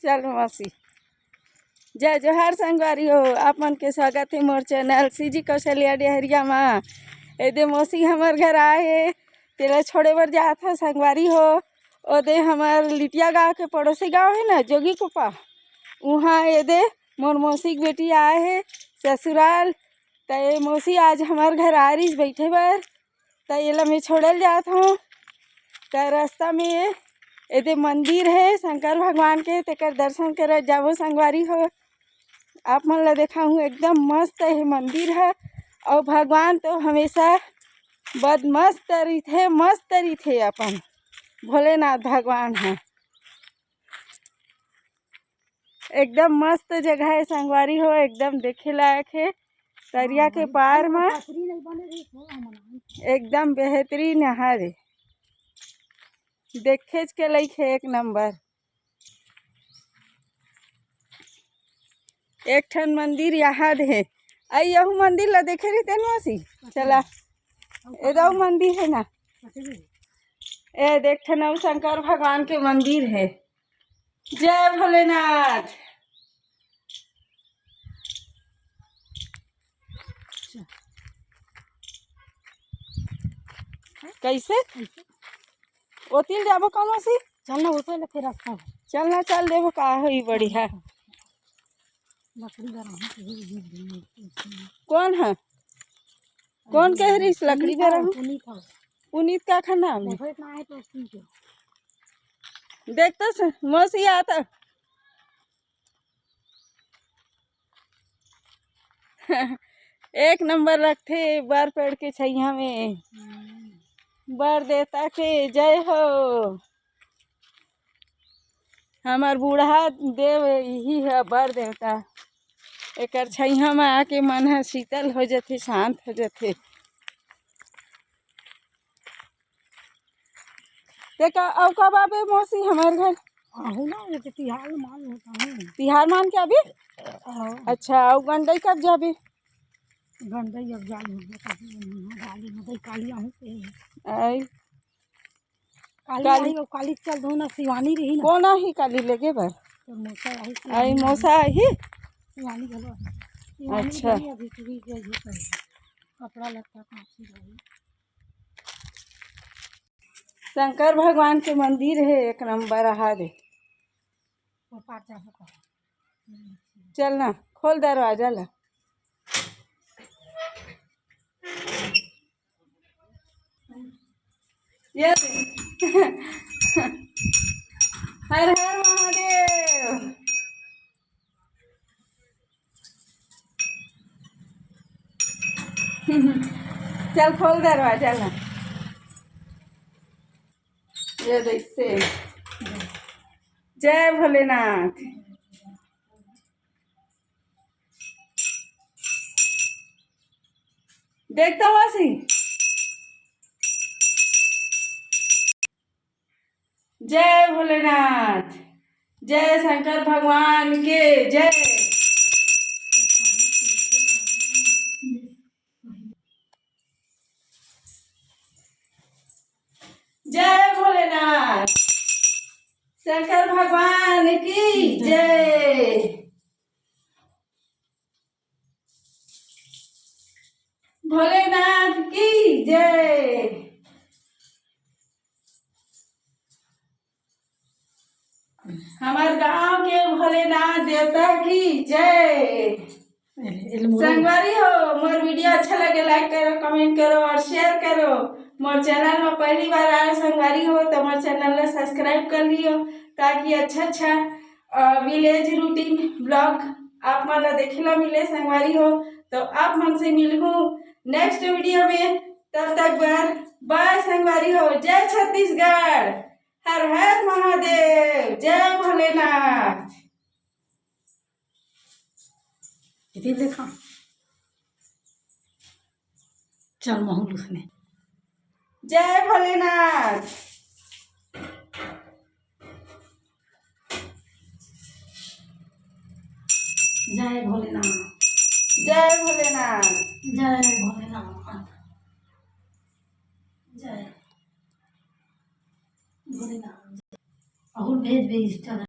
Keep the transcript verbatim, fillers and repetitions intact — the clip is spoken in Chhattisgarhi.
चल मौसी, जय जोहार संगवारी हो, आप मन के स्वागत हे मोर चैनल सीजी कौशल्या डेहरिया मा। एदे मौसी हमर घर आए हे, तेला छोड़े बर जात हो संगवारी हो। ओदे हमर लिटिया गांव के पड़ोसी गांव हे ना, जोगी कुपा, उहाँ एदे मोर मौसी के बेटी आए हे ससुराल। त ए मौसी आज हमर घर आ रहीस बैठे बर, त एला मैं छोड़े ल जात हूँ। त रास्ता में एदे मंदिर हे शंकर भगवान के, तेकर दर्शन करे जाबो संगवारी हो। आप मन ला देखाहूँ, एकदम मस्त हे मंदिर ह। अउ भगवान तो हमेशा बद मस्त रहिथे, मस्त रहिथे अपन भोलेनाथ भगवान ह। एकदम मस्त जगह हे संगवारी हो, एकदम देखे लायक हे। तरिया के पार म एकदम बेहतरीन हरे, देखेच के लइक हे एक नंबर। एक ठन मंदिर यहाँ दे हे, अई यहू मंदिर ला देखे रहिते न मौसी। चला, एदो मंदिर हे ना, ए देख ठन अउ शंकर भगवान के मंदिर हे। जय भोलेनाथ। कैसे? ओती ल जाबो का मौसी? चल ना, ओती ले फिर रास्ता है। चल ना, चल देबो का होई बढ़िया। लकड़ी बर आहूँ, कहीं भी नहीं। कौन है? कौन कह रही इस लकड़ी बर आहूँ? पुनीत है। पुनीत का खाना में? देखो इतना है तो ठीक है। देख तो स-, मौसी आता। एक नंबर रखथे बर पेड़ के छैया में। हम्म। बर देवता के जय हो। हमर बूढ़ा देव इही ह बर देवता। एकर छैया में आके मन ह शीतल हो जथे, शांत हो जथे। ते का, अउ कब आबे मौसी हमर घर? आहूँ ना, ये तो तिहार मान होता है। तिहार मान के आबे? हाँ। अच्छा, अउ गंडई कब जाबे? गंडई अब जाई होबे, कभी नहीं, हाँ, जाली में गई, काली आहूँ के। आई। काली काली। आई, अउ काली चल दो ना, शिवानी रही ना। कौन आही काली लेगे बर? तो मौसा आई, आई, शिवानी मौसा आही? शिवानी घलो आई। शिवानी अच्छा। रही अभी, फ्री गई है कहीं। कपड़ा लत्ता कांची रही। शंकर भगवान के मंदिर हे, एक नंबर आहा दे। वो पार जाबो का। चल ना, खोल दरवाजा ला। ये दे। हर हर महादेव। चल खोल दरवाजा ला। ये देख से। जय भोलेनाथ। देखता हुआ सी। जय भोलेनाथ, जय शंकर भगवान के जय। जय भोलेनाथ, शंकर भगवान की जय। भोलेनाथ की जय। हमर गांव के भोलेनाथ देवता की जय। संगवारी हो, मोर video अच्छा लगे, like करो, comment करो और share करो। मोर channel में पहली बार आए संगवारी हो, तो मोर channel ला subscribe कर लियो, ताकि अच्छा अच्छा, अ, village routine vlog आप मन ला देखे ला मिले संगवारी हो। तो आप मन से मिलहूँ next video में, तब तक बर bye संगवारी हो। जय छत्तीसगढ़, हर हर महादेव, जय भोलेनाथ। इधर देखा। चल महूँ लुसने। जय भोलेनाथ। जय भोलेनाथ। जय भोलेनाथ। जय भोलेनाथ। जय भोलेनाथ। और भेज दे Instagram।